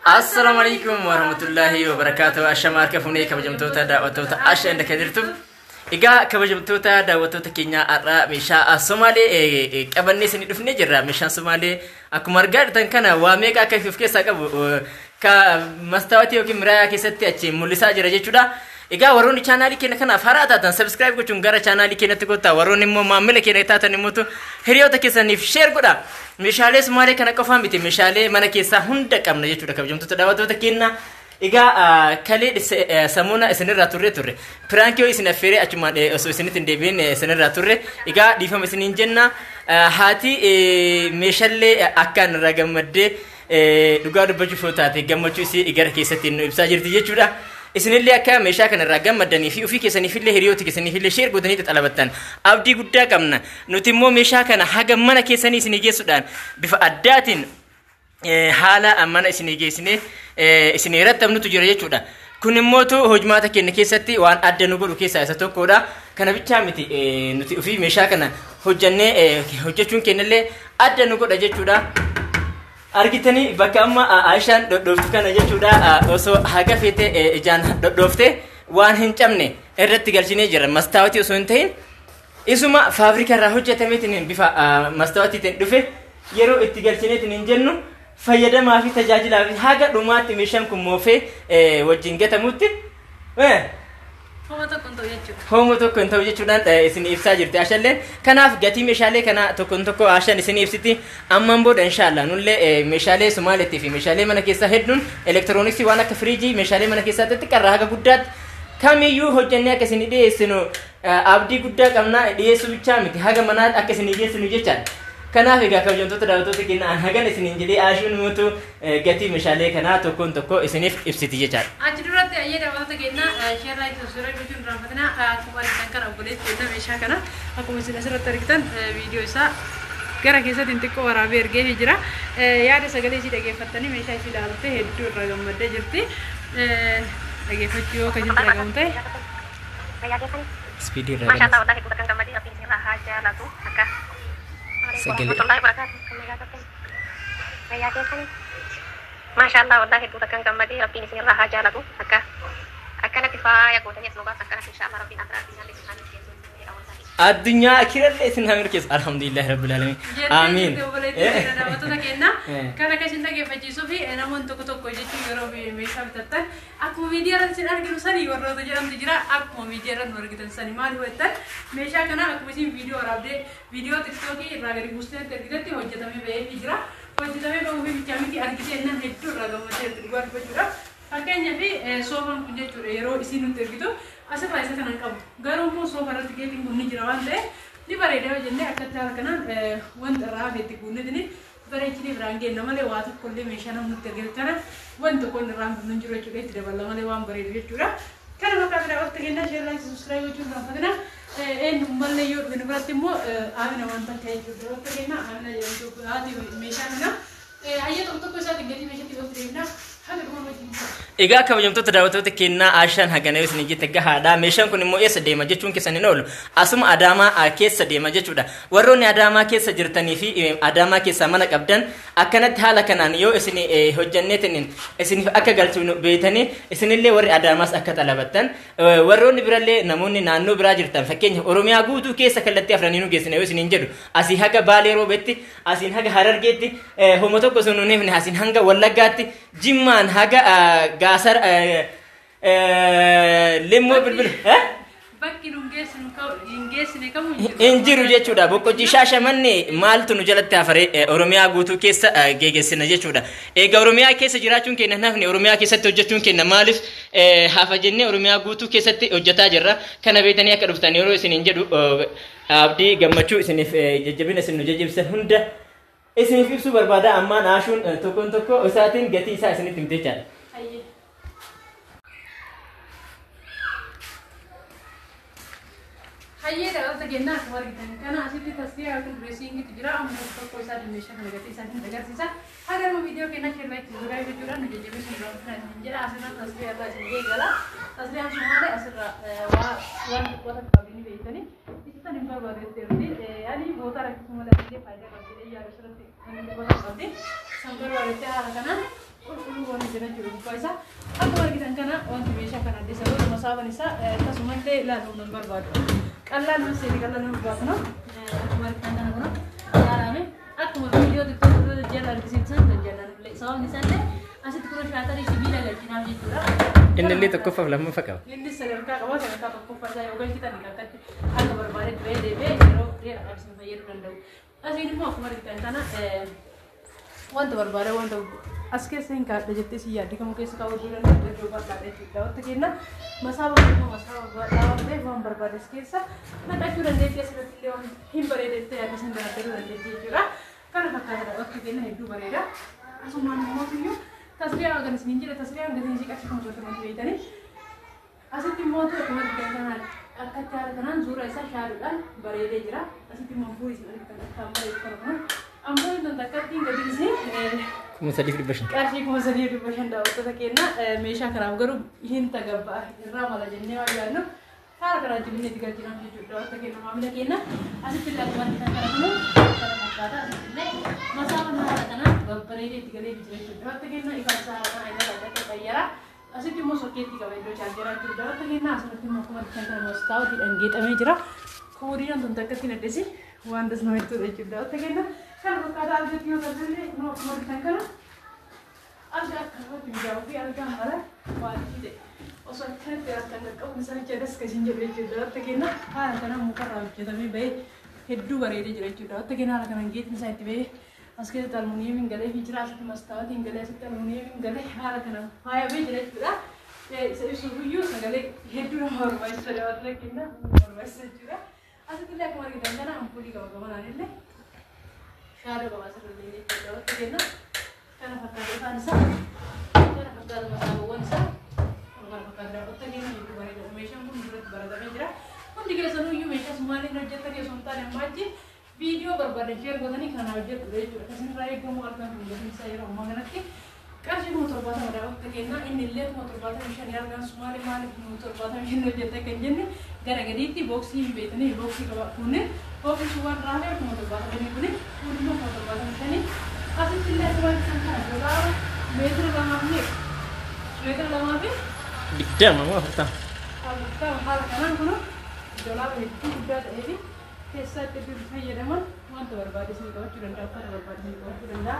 Assalaamu alaikum warahmatullaahi wabarakaatuh. Ashama harka fuunee kabajamtoota daawwattoota Asha inda kan jirtu. Egaa kabajamtoota daawwattoota keenya har'aa meeshaa Somaalee qabannee isinii dhufnee jirra. Meeshaan Somaalee akkuma argaa jirtan kana waa meeqa akka of keessaa qabu ka mastaawatii yookiin miraayaa keessatti achi mul'isaa jira jechuudha. Egaa warroonni chaanaalii keenya kanaaf haaraa taatan subscribe gochuun gara chaanaalii keenyatti kottaa. Warroonni immoo maamila keenya taatan immoo hiriyoota keessaniif share godha. Meeshaalee Somaalee kana qofaa miti, meeshaalee mana keessaa hunda qabna jechuudha kabajamtoota daawwattoota keenya. Egaa kalee samuuna isinirraa turre. Piraankii isin affeeree achumaan osoo isinitti hin deebiin isinirraa turre. Egaa dhiifama isiniin jenna. Haati meeshaalee akkaan irraa gammaddee dhugaa dubbachuuf yoo taate gammachuu isii gara keessatti nu ibsaa jirti jechuudha. Isinillee akka meeshaa kanarraa gammaddanii fi ofii keessaniifillee hiriyoota keessaniifillee share gootanii xalabattan abdii guddaa qabna. Nuti immoo meeshaa kana haga mana keessanii isinii geessuudhaan bifa addaatiin haala mana isinii geessinee isinii rattabnutu jira jechuudha. Kun immootu hojmaata keenya keessatti waan adda nu godhu keessaa isa tokkodha. Kana bichaa miti, nuti ofii meeshaa kana hojjannee hojjechuun keenyallee adda nu godha jechuudha. Argitanii bakka amma Aishaan dhodhooftu kana jechuudha, osoo haga feete ijaan dhodhoofte waan hin cabne irratti galchinee jira. Mastaawatii osoo hin ta'in isuma faabrika irraa hojjetameetiin bifa mastaawatiitiin dhufe yeroo itti galchineetiin hin jennu fayyadamaa fi tajaajilaa fi haga dhumaatti meeshaan kun moofee wajjin gatamutti Homa tokko hin ta'u jechuudha. Homo tokko hin ta'u jechuudhaan isin ibsaa jirti Ashalleen. Kanaaf gatii meeshaalee kana tokkoon tokko Ashan isin ibsiti. Ammaan booda inshaallah nullee meeshaalee Somaaliitii fi meeshaalee mana keessaa hedduun elektirooniksii waan akka firiijii meeshaalee mana keessaa xixiqqarraa haga guddaatti kamiyyuu hojjannee akka isin dhiyeessinu abdii guddaa qabna. Dhiyeessuu bichaa miti, haga manaatti akka isin dhiyeessinu jechaadha. Kanaaf egaa kabajamtoota daawwattoota keenya an hagan isiniin jedhee Ashuun mootu gatii meeshaalee kanaa tokkoon tokko isiniif ibsiti jechaadha. Achi duratti ayyee daawwattoota keenya share, like, subscribe gochuun irraanfatina. Akkuma argitan kana obboleessi keenya meeshaa kana akkuma isin asirratti argitan viidiyoo isaa gara keessatti xiqqoo waraabee ergee jira. Yaada sagalee isii dhageeffattanii meeshaa isii ilaaltee hedduu irraa gammaddee jirti. Dhageeffachuu yoo kan isin dhagahamu ta'e. Speedii irraa Masha Allah, wallahi hedduu kan gammadee Rabbiin isinirraa haa jaalatu. Akka Sagalee. warahmatullahi wabarakatuh. Fayyaa keessanii. Masha Allah, wallahi hedduu kan gammadee Rabbiin isinirraa haa jaalatu. Akka akkanatti faaya gootanii as nu baasan akkanatti insha Allah Rabbiin akhiraa addunyaa isin haa milkeessu. Addunyaa akirallee isin haa milkeessu. Alhamdulillahi rabbil alamin. Amiin. Daawwattoota keenya kan akka isin dhageeffachiisuu fi namoonni tokko tokko jechuun yeroo meeshaa bitattan akkuma miidiyaa irratti isin arginu sanii warroota jedhamtu jira. Akkuma miidiyaa irratti nu argitan sanii maal hubattan meeshaa kana akkuma isin viidiyoo waraabdee viidiyoo TikTokii irraa gadi buustee argitetti hojjetamee bahee jira. Hojjetamee bahuu fi bichaa miti, argitee innaan hedduu irraa gammadee dhugaa dubbachuudhaaf. Fakkeenyaaf soofaan kun jechuudha yeroo isin nutti ergitu asirraa isa kanan qabu. Garuu immoo soofa irratti geetiin kun ni jira waan ta'eef ni bareeda yoo jennee akkatti haala kanaan wanta irraa hafe itti guunnetini bareechinee biraan geenna malee waa tokkollee meeshaa namni nutti ergite kana wanti tokko inni irraa hin jiru jechuudha, itti daballa malee waan bareedu jechuudha. Kana fakkaata daawwattoota keenya, share, like, subscribe gochuun irraanfatina. Eenyummallee yoo dhufe nu biratti immoo Amina waan takka jechuudha. Daawwattoota keenya Amina jedhamtu haati meeshaa kana. Hayya tokko tokko isaatiin gatii meeshaatti walitti deemna. Haga dhuma wajjin ta'a. Egaa kabajamtoota daawwattoota keenyaa Ashaan hagana yoo isin jette gahaadha. Meeshaan kun immoo eessa deema jechuun keessan hin oolu. Asuma Adaamaa keessa deema jechuudha. Warroonni Adaamaa keessa jirtanii fi Adaamaa keessaa mana qabdan akkanatti haala kanaan yoo isin hojjanneetiin isiniif akka galchinu beeytanii isinillee warri Adaamaas akka xalabattan, warroonni birallee namoonni naannoo biraa jirtan, fakkeenya Oromiyaa guutuu keessa kallattii afranii nu geessina yoo isiniin jedhu, asii haga Baalee Roobetti, asiin haga Harargeetti, homo tokko sun nuun hifne, asiin hanga Wallaggaatti, Jimmaan haga Gaasar Limmoo bilbil Bakki nu hin geessine kamuu hin jiru. Hin jiru jechuudha. Boqqojjii Shaashamannee maaltu nu jalatti hafaree, Oromiyaa guutuu keessa geeggeessina jechuudha. Egaa Oromiyaa keessa jiraachuun keenya nafni Oromiyaa keessatti hojjechuun keenya maaliif hafa jennee Oromiyaa guutuu keessatti hojjetaa jirra. Kana beektanii akka dhuftan yeroo isiniin jedhu abdii gammachuu isiniif jajjabina isin nu jajjabsan hunda isiniif ibsuu barbaada. Ammaan Ashuun tokkoon tokko isaatiin gatii isaa isinitti himte jechaadha. Hayyee. Hayyee daawwattoota keenyaa, akkuma argitan kana asitti tasliyaa yookiin direesiingitu jira. Amma tokko tokko isaatiin meeshaa kana gatii isaatiin agarsiisa. Haga nama viidiyoo keenyaa share, like, subscribe gochuudhaan nu jajjabeessuun irraa isin jedha. Asirra tasliyaa irraa isin eegala. Tasliyaan sun malee asirra waa waan xiqqoo takka qabdini beektanii. Isa san hin barbaadu jettee ani boota rakkisuu malee illee faayidaa qabdi yaadu asirratti kan inni xiqqoo takka qabdi. San barbaadetti haala kanaan qulqulluu goone. jira jechuudha gubbaa isaa. Akkuma argitan kana wanti meeshaa kana adda isa godhu masaaban isaa akkasumallee ilaaluun nan barbaadu. Qallaan nama seeni qallaan nama baafnu akkuma argitan kana kun ilaalame akkuma viidiyoo xiqqoo jala argisiisan hojjennan illee sababni isaallee asitti kun shaatarii sibiila galchinaaf jechuudha. Inni illee tokkoffaaf lammaffaa qaba. Inni sadarkaa qaba sadarkaa tokkoffaa isaa yoo galchitan akkatti akka barbaadetti ba'ee deebi'ee yeroo dheeraadhaaf isin fayyaduu danda'u. Asiin immoo akkuma argitan kana wanta barbaade wanta as keessa hin kaadha jettee si yaadde kamuu keessa kaawwachuu danda'u iddoo bal'aadha jechuudha. Wanta kenna masaaba immoo masaaba bal'aa waan ta'eef waan barbaade as keessa naqachuu dandeetti asirratti illee waan hin bareedetti yaadde sin daraddaluu dandeetti jechuudha. Kana fakkaatadha wanta kenna hedduu bareeda. Asumaan immoo iyyuu tasriyaa kan isiniin jedhe tasriyaan gatiin ishee qarshii 30,000 beektanii. Asitti immoo akkuma argitan kanaan akkatti haala kanaan suura isaa shaaduudhaan bareedee jira. Asitti immoo fuulli isin argitan akkaan bareedu kana kun ammoo tan takkattiin gatiin ishee 3,500. Qarshii 3,500 daawwattoota keenya meeshaa kanaaf garuu hin tagabba'a irraa mala jennee waan yaadnu haala kanaan jibinee itti galchinaaf jechuudha daawwattoota keenya maamila keenya. Asitti illee akkuma argitan kana kun kana fakkaata asitti illee masaaban haala kanaan babbareedee itti galee jira jechuudha daawwattoota keenya ifaan isaa haala kanaan irraa adda qayyara. Asitti immoo sokkeetti qaba iddoo chaarjeraa jiru daawwattoota keenya asirratti immoo akkuma argitan kana mastaawatiidhaan geexamee jira. Koodiin tun takkatti naddesi waan das nama jechuudha jechuudha daawwattoota keenya kana fakkaata argatti yoo ta'e immoo akkuma argitan kana algaa akkanumatti mijaa'uu fi algaa haala waanti ta'e osoo akkanatti harkaan qaqqabu isaa jedhas kan jedhu jechuudha daawwattoota keenya haala kanaan mukarraa hojjetamee bahee hedduu bareedee jira jechuudha daawwattoota keenya haala kanaan geexni isaa itti bahee as keessatti almuuniyeemiin galee fi jira asitti mastaawatiin galee asitti almuuniyeemiin galee haala kanaan faayamee jira jechuudha. Isa ibsuuf iyyuu sagalee hedduu nama barbaachisa daawwattoota keenya barbaachisa jechuudha. Asitti illee akkuma argitan kana ampuulii qaba gamanaan illee shaadoo qaba asirra illee jechuudha daawwattoota keenya. Kana fakkaata ifaan isaa kana fakkaata masaawwan isaa kana fakkaata daawwattoota keenya hedduu bareeda. Meeshaan kun duratti baratamee jira. Hundi keessanuu iyyuu meeshaa Sumaaliin hojjetanii osoo hin taane ammaa achi viidiyoo barbaadan share gootanii kana hojjetudha jechuudha. Isinirraa eegamu argaa kun gatiin isaa yeroo ammaa kanatti qarshii 70,000 daawwattoota keenya inni illee 75,000 argaan Sumaalee maaliif 75,000 hojjette kan jenne gara gadiitti booksii hin beektanii booksii qaba kunneen oomishu waan raafee 75,000 kuni kun immoo 75,000 asitti illee akkuma argitan kana dolaara meetira lamaaf meeqa meetira lamaa fi 20 moo 40. 40 haala kanaan kun dolaara hedduu guddaa ta'ee fi keessatti itti fayyadaman wanta barbaade isin qabachuu danda'a uffata barbaade isin qabachuu danda'a.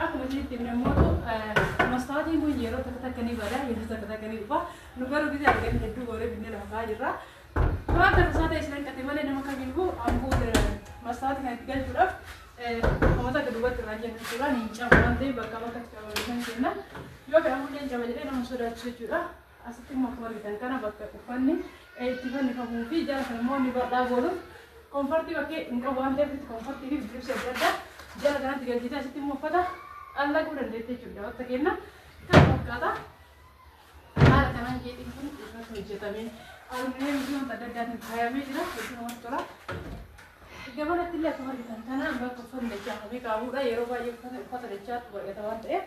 Akkuma isinitti himne immoo mastaawatiin kun yeroo takka takka ni bada yeroo takka takka ni dhufa nu garuu gisee arganne hedduu goonee binnee lafa kaa'aa jirra. Waan takka isaa ta'e isin hanqate malee nama kamiyyuu ambuu mastaawatii kana itti galchuudhaaf uummata akka duubatti irraa jennu jechuudha. Hin cabu waan ta'eef bakka bakkatti cabu kenna. Yoo fedhamu illee caba jedhee nama sodaachisu jechuudha. Asitti immoo akkuma argitan kana bakka uffanni itti fannifamuu fi jala kana immoo inni bal'aa godhuuf komfortii bakkee hin qabu waan ta'eef komfortii fi bidiribsi adda addaa jala kanatti galchitee asitti immoo uffata allaquu dandeetti jechuudha. Wanta kenna kana fakkaata. Haala kanaan geexiin kun irratti hojjetamee aluminiyeemii fi wanta adda addaatiin faayamee jira. Hedduu namatti tola. Gamanatti illee akkuma argitan kana bakka uffanni dachaafamee kaa'amudha. Yeroo baay'ee uffata dachaatu baay'ata waan ta'eef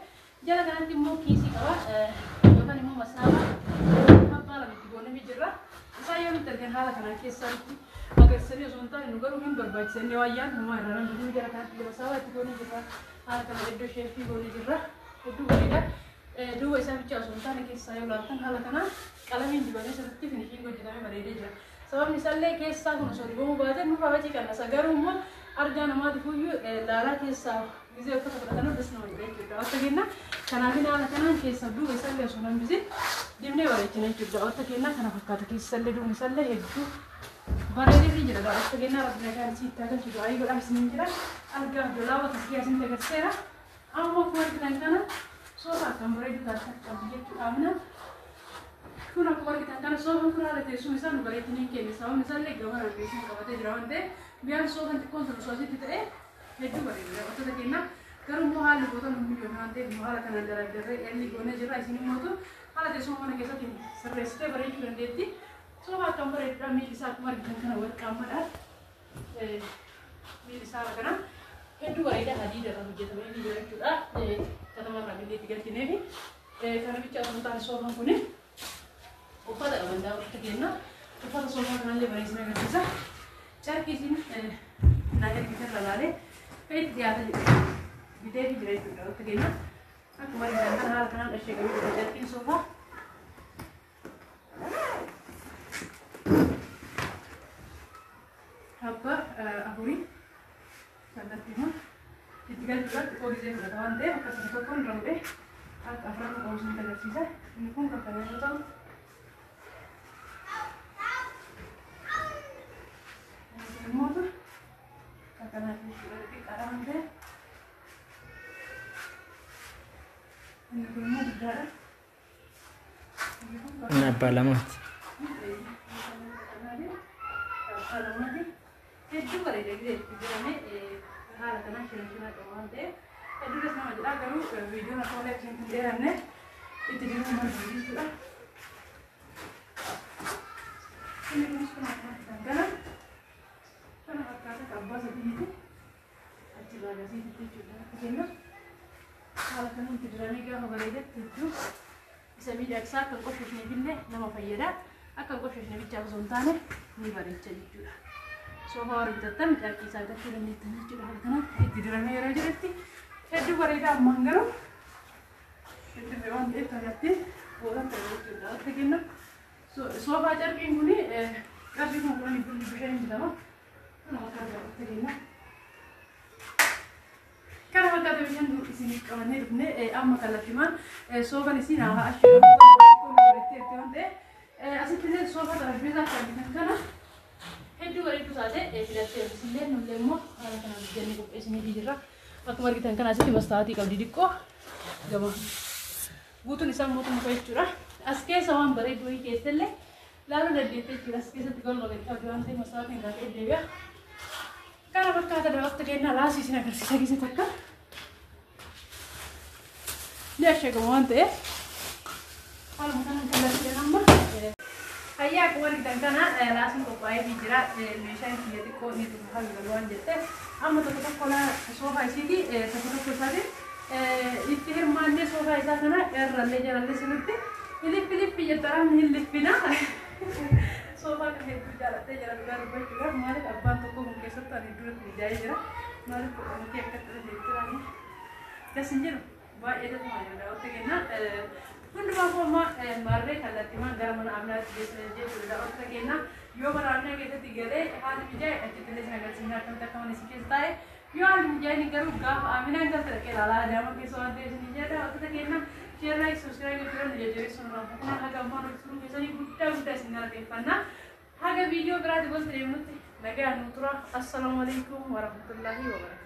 jala kanatti immoo kiisii qaba yookaan immoo masaaba abbaa lama itti goonee jirra. Isaan yoo nutti argan haala kanaan keessatti agarsiisanii osoo hin taane nu garuu hin barbaachisa inni waan yaadnu homaa irraa nan bituu jala kanatti masaaba itti goonee jirra. Haala kana iddoo sheefii goonee jirra. Hedduu bareeda. Duuba isaa bichaa osoo hin taane keessaa yoo ilaaltan haala kanaan qalamiin dibamee sirriitti finishiin hojjetamee bareedee jira. Sababni isaallee keessaa kun osoo dibamuu baate nurraa bacii qannasa garuu immoo argaa namaatiif iyyuu laalaa keessaa gisee uffata fudhatan das nama jedha jechuudha. Wanta kenna kanaafin haala kanaan keessa duuba isaallee osoo hin hambisin dibnee bareechina jechuudha. Wanta kenna kana fakkaata keessallee duubni isaallee hedduu bareedee jira. Wanta kenna rabbi nagaan isii itti agarsiisu du'aa godhaa isiniin jira. Argaa dolaaba tasgee isinitti agarsiiseera. Ammoo akkuma argitan kana soofa akkam bareedu taasisaa qabdi jechuudha. Amna kun akkuma argitan kana soofaan kun haala teessuma isaa nu bareechinee keenya sababni isaallee gama rarreessuun qabatee jira waan ta'eef biyaan soofaan xiqqoon sun osoo asitti ta'e hedduu bareeda. Wantoota kenna garuu immoo haalli goota nu mijoon waan ta'eef haala kanaan daraggarree elli goonee jirra. Isin immoo haala teessuma mana keessatti sirreessitee bareechuu dandeetti. Soofaa akkam bareedudha miilli isaa akkuma argitan kana warqaammadha. Miilli isaa haala kanaan hedduu bareeda hadiida irraa hojjetamee jira jechuudha. Katamarraa illee itti galchineefi kana bicha osoo hin taane soofaan kuni uffata qaban daawwattoota kenna. Uffata soofaa kanallee bareessine agarsiisa. Carqii isin naa ergitan laalaalee fe'itti dhiyaata jedhe bitee fi jira jechuudha daawwattoota kenna. Akkuma argitan kana haala kanaan kanaan asheegamee jira carqiin soofaa. Abbaa afurii kallattiimaan itti galchuudhaan xiqqoo gisee fudhata waan ta'eef akkasuma tokkoon irra godhee akka afran qoosni agarsiisa. Inni kun kan kana yoo ta'u immoo akkanaa jechuudha xiqqaadha waan ta'eef. Inni kun immoo guddaadha. Inni kun Inni abbaa lamaati. Abbaa lamaati. Hedduu bareeda gisee itti jedhame haala kanaan shira shira qaba waan ta'eef hedduutas nama jedha garuu viidiyoon akka malee hin dheeranne itti diruu margu jechuudha. Inni kunis kun akkuma kana kana fakkaata abbaa sadiiti achirraa gasiitti jechuudha. Akka kenna haala kanaan itti diramee gaafa bareedetti hedduu isa miidhagsaa akka hin qoshishneef illee nama fayyada. Akka hin qoshishne bichaaf osoo hin taane ni bareecha jechuudha. Soofaa warri bitattan carqii isaa bitachuu dandeettan jechuudha. Haala kanaan itti diramee yeroo jirutti hedduu bareeda ammaan garuu itti waan ta'eef kallattii boodan ta'e jechuudha. Akka kenna soofaa carqiin kuni qarshii 10,500 bitama. Kana fakkaata akka kenna. Kana fakkaata bishaan dur isiniif qabannee dhufne amma kallattimaan soofaan isin haa asheegamu waan ta'eef asitti illee soofaa xarapheezaa kan bitan kana hedduu bareedduu taate filattee illee nullee immoo haala kanaan jennee qopheessinee jirra. Akkuma argitan kana asitti mastaatii qabdi xiqqoo gama guutuun isaa mootummaa jechuudha. As keessa waan bareedu wayii keessa illee laaluu dandeette jechuudha. As keessatti galma gadi qabdi waan ta'eef mastaatiin irraa ka'ee deebi'a. Kana fakkaata daawwatta kennaa laasii isin agarsiisa keessa takka. Ni asheegama waan ta'eef haaluma kanaan kallattiidhaan amma. Hayyaa akkuma argitan kana laasiin qophaa'ee jira. Meeshaan kiyya xiqqoo ni dhufu haala waan jette amma tokko tokko soofaa isiiti tokko tokko isaatiin itti hirmaannee soofaa isaa kana irrallee jalallee sirriitti iliffi iliffi jettaraan hin liffina. Soofaa kana hedduu jaallattee jira dhugaa dubbachuudhaaf maaliif abbaan tokko kun keessatti ani duratti mijaa'ee jira. Maaliif qoqqoomtee akkatti dhufee das hin jiru baay'ee dasuma jira daawwatta kenna. Hundumaa amma marree kallattiimaan gara mana Aminaatti geessina jechuudha daawwatta kenna. Yoo mana Aminaa keessatti galee haalli mijaa'e achitti illee isin agarsiisna akkamitti akka mana isin keessa taa'e. Yoo haalli mijaa'in garuu gaafa Aminaan galte dhaqee ilaalaa Adaama keessa waan ta'eef isin jedha daawwatta kenna. Share like subscribe gochuudhaan nu jajjabeessuun irraa haga ammaa nuti turuu keessanii guddaa guddaa isin galateeffanna. Haga viidiyoo biraatti gosa deemnutti nagaan nu tura. Assalaamu alaikum warahmatullaahi wabarakatuh.